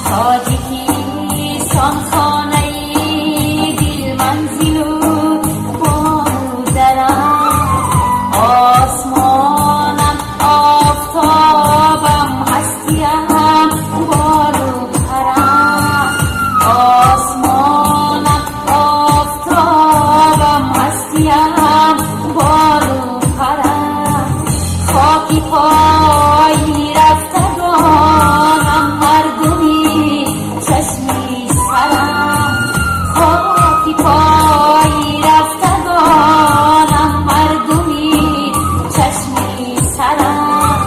Тоҷикистон хонаи дил, манзилу бому дарам, осмонам, офтобам, ҳастиям, болу парам, осмонам, офтобам, ҳастиям, болу парам, хоки пои рафтагонам, мардуми чашми сарам, хоки пои рафтагонам, мардуми чашми сарам,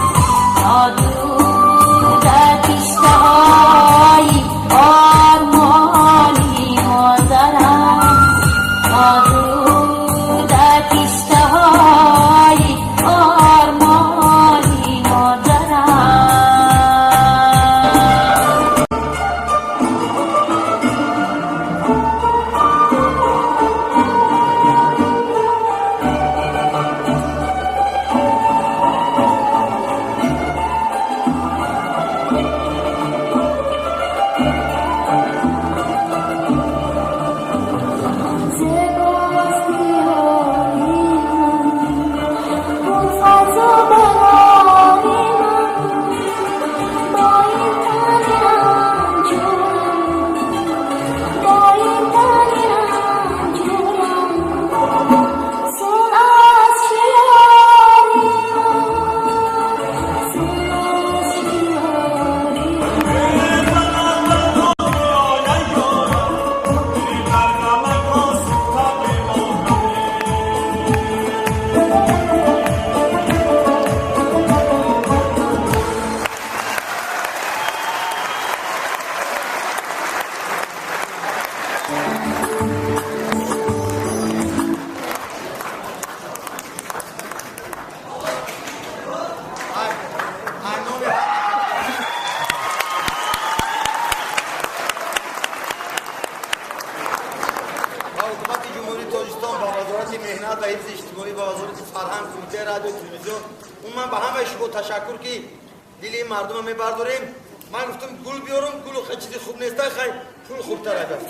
нодуда киштаҳои ормони модарам, нодуда киштаҳои ормони модарам. Зебост диёри ман, пурфазу барори ман, бо ин тани ранҷурам, бо ин тани ранҷурам, сон аз шиёри ман, сон аз шиёри ман. Ба Ҳукумати Ҷумҳурии Тоҷикистон, ба Вазорати меҳнат ва ҳифзи иҷтимоӣ, ба Вазорати фарҳанг, Кумитаи радио телевизион, умуман ба ҳамаи шумо ташаккур, ки дили ин мардумро мебардорем. Ман гуфтам, гул биёрам, гулу хай чизи хуб неста, хай пул хубтар агар.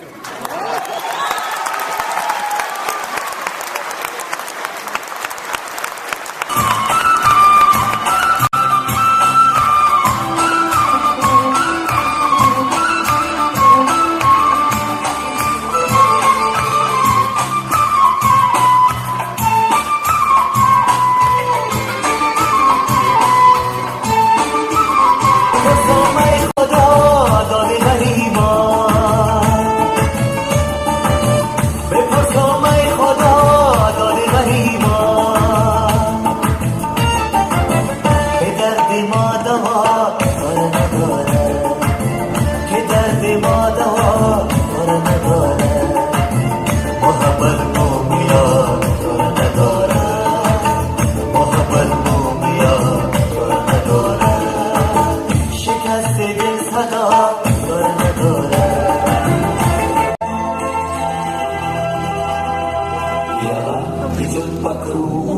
Идет по кругу,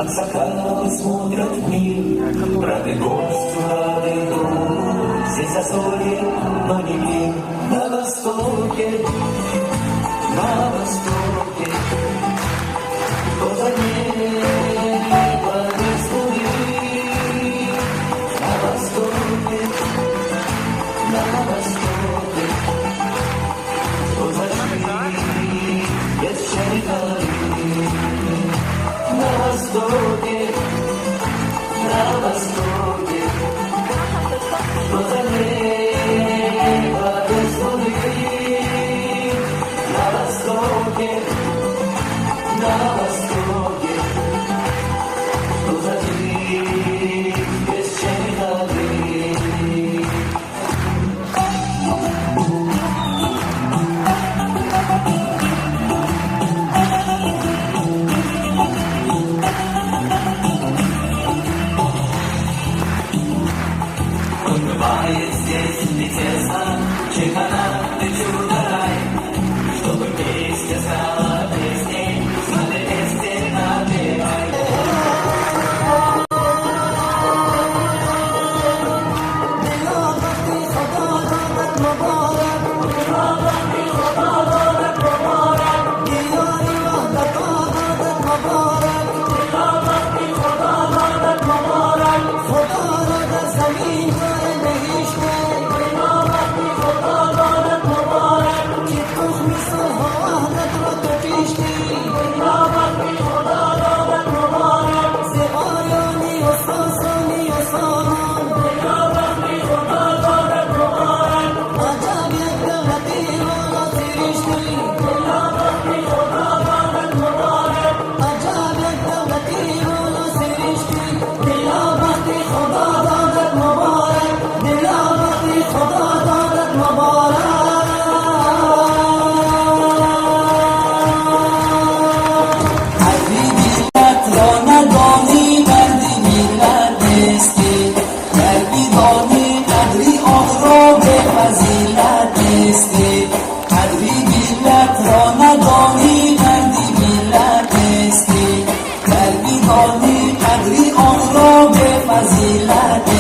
от заката смотрят в мир. Рады гостю, рады другу, здесь застолье, но не мир. На востоке, кто за небо без луны. На востоке, на востоке, кто за без шайхары. На востоке, на востоке, кто за небо без луны. На востоке, Нестӣ. Қадри миллатро надонӣ, марди миллат нестӣ. Гар бидонӣ қадри онро, бефазилат.